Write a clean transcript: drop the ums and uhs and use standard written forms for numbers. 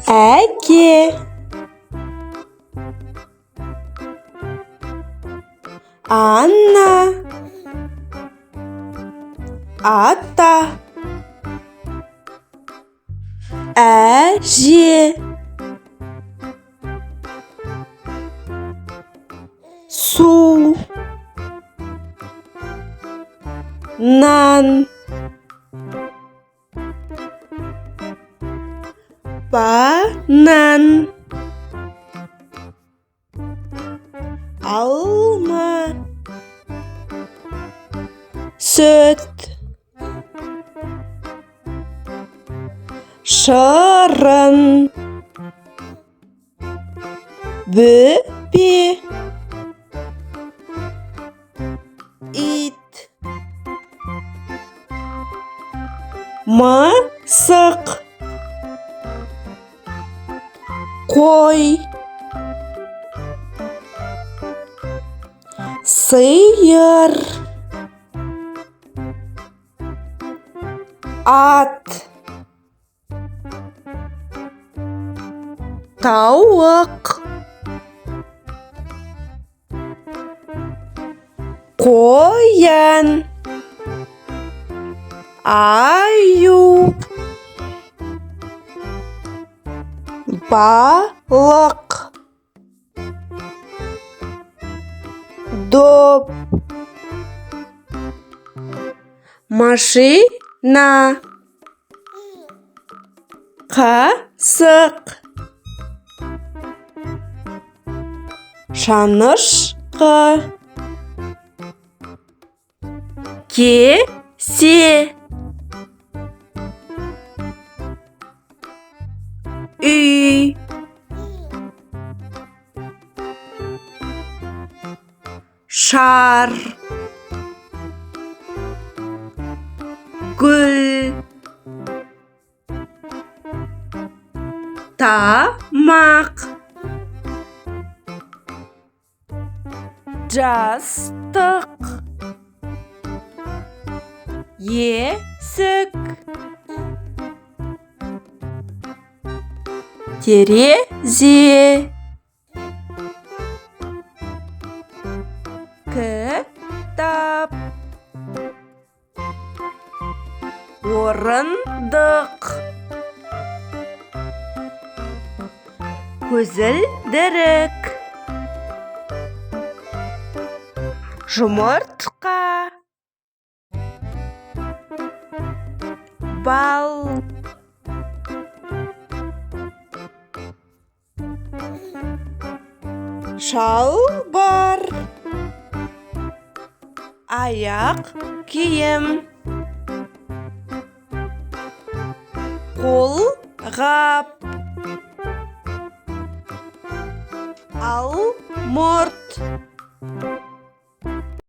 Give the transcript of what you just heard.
Әке. Ана. Ата. Әже. Су. Нан. Банан. Алма. Сүт. Шырын. Бөпе. Ит. Мысық. Қой. Сиыр. Ат. Тауық. Қоян. Аю. Балық. Доп. Машина. Қасық. Шанышқы. Кесе. Үй. Шар. Гүл. Тамақ. Жастық. Есік. Терезе. Кітап. Орындық. Көзілдірік. Жұмыртқа. Бал. Шалбар. Аяқ киім. Қолғап. Алмұрт.